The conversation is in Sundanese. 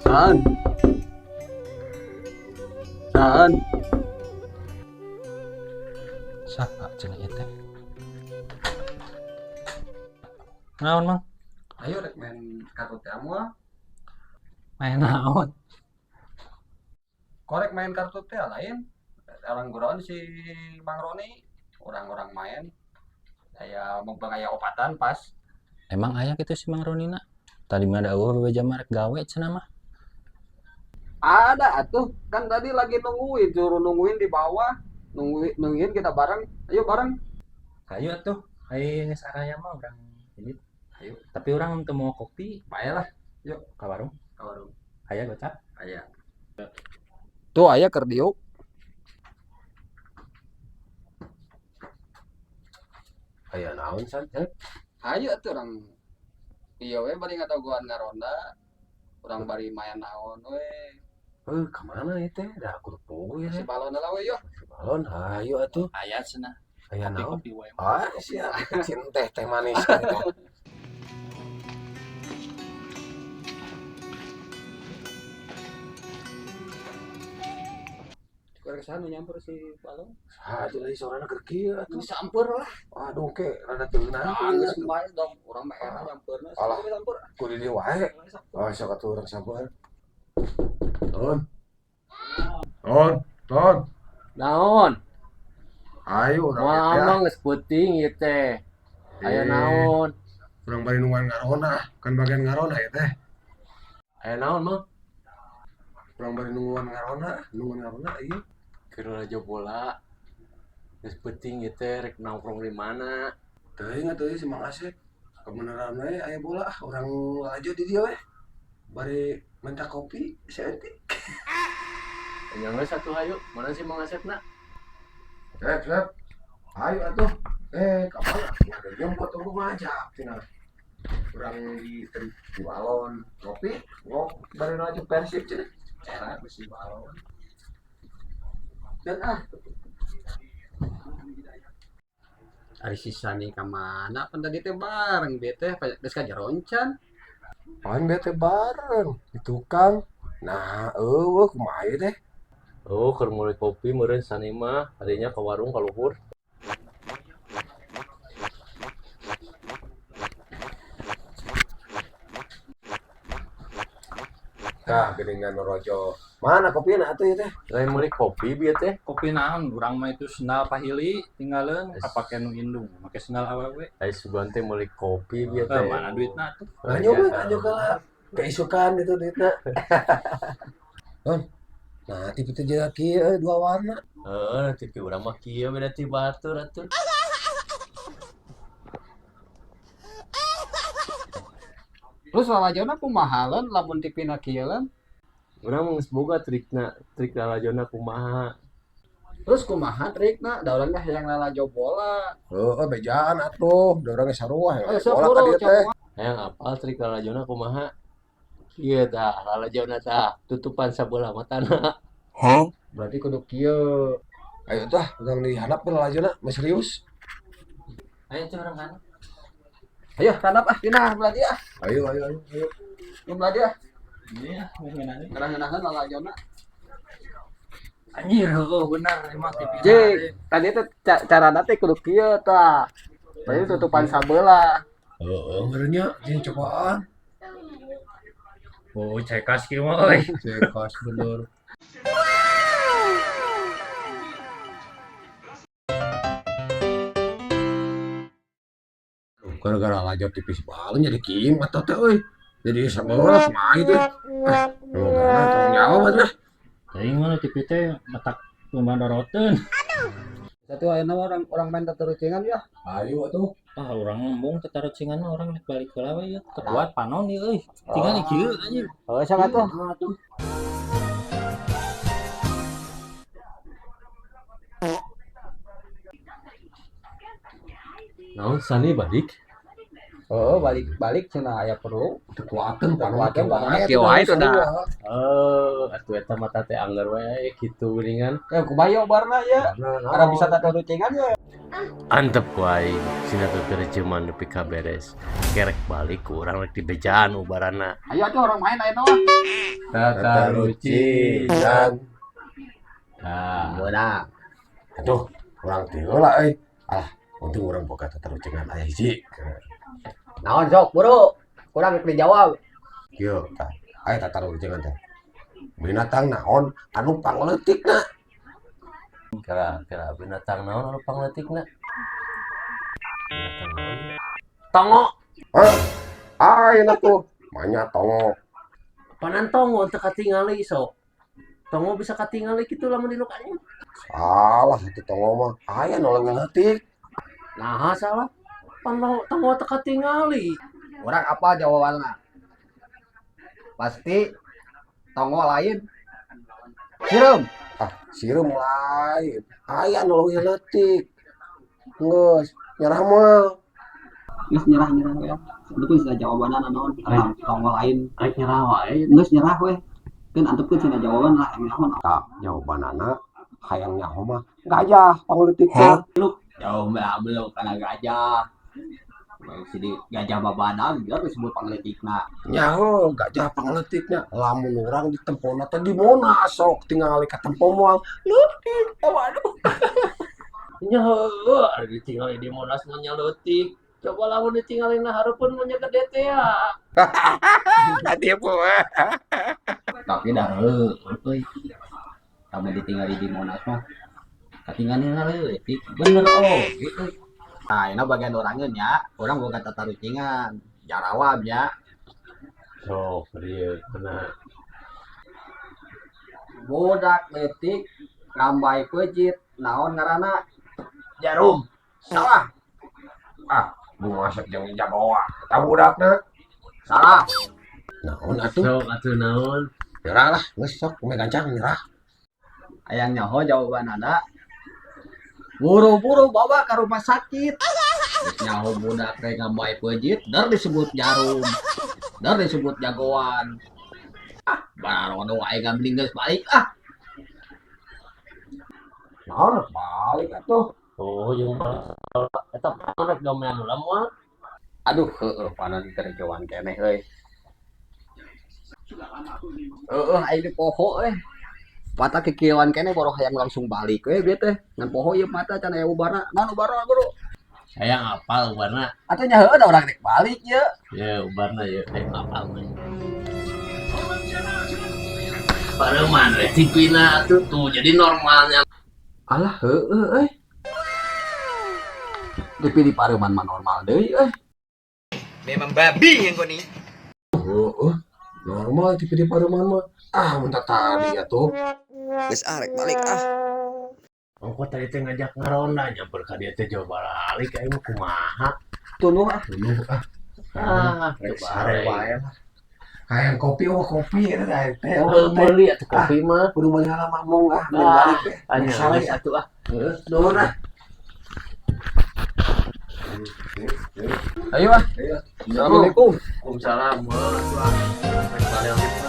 San. San. Saha cenah ieu teh? Naon, Mang? Ayo rek main kartu teh moal. Main naon? Korek main kartu teh lain. Orang gurauan si Mang Roni, orang-orang main. Aya mumpung aya opatan pas. Emang aya kitu si Mang Ronina? Tadi mah da eueuh bebeja mah rek gawe cenah mah. Ada atuh, kan tadi lagi nungguin, suruh nungguin di bawah. Nungguin, nungguin kita bareng. Ayo bareng. Ayo atuh, ai geus araya mah urang ini. Ayo. Tapi urang teu mau kopi, Bae lah. Yuk, ka warung. Ka warung. Aya gocap. Aya. Tuh aya keur diuk. Aya naon san? Heh? Ayo atuh urang ieu we bari ngadagoan ngaronda. Urang bari main naon we. Heuh, ka mana ieu teh? Da aku poho ieu Si teh. balon lah we yuk. Si balon, hayu atuh. Aya cenah. Aya naon? Kopi-kopi wae. Ah, siap. Cin teh teh manis teh. Kurang kesana nyamper si balon. Saha atuh euy sorana keur kieu atuh. Disamper lah. Aduh ke rada teu Ah, naon. geus bae dong. Urang mah era nyamperna. Alah. Samper. Ku di dieu wae. Oh, sok atuh urang sampeun. Ton. Ton, ton. Naon? Ayo urang Moal ieu teh. mah geus peuting ieu teh. Aya Eh, naon? Urang bari nungguan ngarona, kan bagian ngarona ieu teh. Aya naon mah? Urang bari nungguan ngarona ieu. Keur raja bola. Geus peuting ieu teh rek nongkrong di mana? Teuing atuh si Mang Asep. Kebenaran we aya bola ah urang lalajo di dieu we. Bari minta kopi saeutik. Nya geus atuh hayu. Mana si Mang Asepna? Sep, sep. Ayo atuh. Eh, ka mana? Ada jemput tunggu ngajak cenah. Urang di balon kopi, ngop bari laju Persib cenah. Era si balon. Dan ah. Ari si Sani ka mana? Pan tadi teh bareng bete geus ka jeroncan. Pan bete bareng di tukang. Nah, eueuh kumaha ieu teh? Oh, keur meuli kopi meureun Sani mah, tadinya ka warung ka luhur. Tah, geuningan rojo. Mana kopina atuh ieu teh? Lain meuli kopi bieu teh. Kopi naon? Urang mah itu sendal pahili tinggalin kapake nu indung, make sendal awewe. Ai sugan teh meuli kopi bieu Eh, teh. mana duitna atuh? Nganyo we, nganyo kala. Keisukan gitu duitna. Ton. Nah, TV teh jeung kieu euy, dua warna. Heeh, TV urang mah kieu beda ti batur atuh. Terus lalajona kumaha leun lamun TV na kieu leun? Urang mah geus boga trikna, trik lalajona kumaha. Terus kumaha trikna? Da urang mah hayang lalajo bola. Heeh, bejaan atuh, da urang ge sarua hayang Ayo sok bola ka buru dieu teh. Hayang apal trik lalajona kumaha? Kieu tah, lalajona tah, tutupan sabelah matana. Berarti kudu kieu. Ayo tah, urang dihandap lalajona, mah serius. Ayo tuh urang kana. Ayo handap ah dina belah dieu ah. Ayo, ayo, ayo, ayo. Ieu belah dieu ah. Iya, ngeunah. Ngeunah-ngeunaheun lalajona. Anjir, heueuh bener emang TV. Jik, tadi teh carana teh kudu kieu tah. Berarti tutupan sabelah. Heeh, meureun nya jeung cobaan. Oh, cekas kieu mah euy. Cekas bener. Gara-gara lalajo TV si balon jadi kieu mata teh euy. Jadi sabelah kumaha ieu teh. Ah, gara tong jawab atuh. Teuing mah TV teh matak pembandoroteun. Satu ayeuna orang main tatarucingan ya. Ayo atuh. Ah, urang embung tatarucingan mah urang rek balik heula we ieu. Teu kuat panon ieu euy. Tinggal kieu anjir. Heuh sok atuh. Naon Sani balik? Oh, balik-balik cenah aya perlu. Teu kuateun panon Teu kuateun, panon wae kieu wae tuh dah. Oh, atuh eta mata teh anggar wae kitu geuningan. Ya kumaha barna ya? Karena bisa tatarucingan ya. Antep ku aing sina kekerjeman nepi ka beres. Kerek balik ku urang rek dibejaan ubarana. Ayo atuh urang main ayeuna mah. Tatarucingan. Tah, Beunang. Aduh, urang teh heula euy. Ah, untung urang boga tatarucingan aya hiji. Naon sok buru? Kurang rek dijawab. Kieu tah. Aya tatarucingan teh. Binatang naon anu pangleutikna? Kira-kira binatang naon anu pangleutikna? Binatang naon? Tongo. Hah? Ayeuna tuh manya tongo. Panan tongo teu katingali sok. Tongo bisa katingali kitu lamun di lukanya. Salah itu tongo mah. Aya nu leuwih leutik. Nah, salah. Pan tongo teu katingali. Urang apa jawabanna? Pasti tongo lain. Sireum. Ah, sireum lain. Aya nu leuwih leutik. Geus, nyerah moal. Geus nyerah-nyerah we. Antepkeun cenah jawabanna naon? Tongo lain. Rek nyerah wae. Geus nyerah we. Keun antepkeun cenah jawaban lah nyaho. Tah, jawabanana hayang nyaho mah gajah pangleutikna. Jauh mah belum kana gajah. Sini gajah babadan biar disebut pangleutikna. Nyaho gajah pangleutikna. Lamun urang ditempona teh di Monas sok tingali ka tempo moal leutik. Waduh. Nya heueuh, ari ditingali di Monas mah nya leutik. Coba lamun ditingali na hareupeun mah nya gede teh ya. Katipu. Tapi dah heueuh euy. Lamun ditingali di Monas mah katingalina leutik. Bener oh gitu. Nah, ini bagian orangnya nya, urang boga tatarucingan, jarawab ya. Sok ieu kena. Budak leutik ngambay peuncit, naon ngaranna? Jarum. Salah, Ah, bunga jeung jagoan. Eta budakna. salah. Naon atuh? Sok atuh naon? Nyerah lah, geus sok meh gancang nyerah. Hayang nyaho jawabanana. Buru-buru bawa ke rumah sakit. Geus nyaho budak teh ngambay peuncit, dar disebut jarum. Dar disebut jagoan. Ah, barodo aing mending geus balik ah. Naon balik atuh. Oh, jeung eta rek domean heula moal. Aduh, heueuh panon kerjaan keneh euy. Heueuh aing di poho euy. Mata kikieuan keneh boro hayang langsung balik we bieu teh. Ngan poho ieu mata can aya ubarna. Naon ubarna bro? Hayang apal ubarna. Atuh nya heueuh da urang rek balik ye. Ya ubarna ye hayang apal mah. Pareuman we TV-na atuh tuh jadi normalnya. Alah heueuh euy. TV di pareuman mah normal deui euy. Memang babi yang kau nih. Heeh. Normal TV di pareuman mah. Ah, mun tadi atuh. Geus ah rek balik ah. Ongko tadi teh ngajak ngaronda nyamper ka dieu teh jauh balik aing mah kumaha. Tunduh ah. Dulu ah. Ah, Rek teu sare balik. wae lah. Hayang kopi oh kopi eta teh teh. Heuh meuli atuh kopi mah. Kudu meuli heula mah mong ah, mending Ah, balik teh. Anya Sare geus atuh ah. Heeh, nuhun ah. Ayo ah. Ayo. Assalamualaikum. Waalaikumsalam. Balik.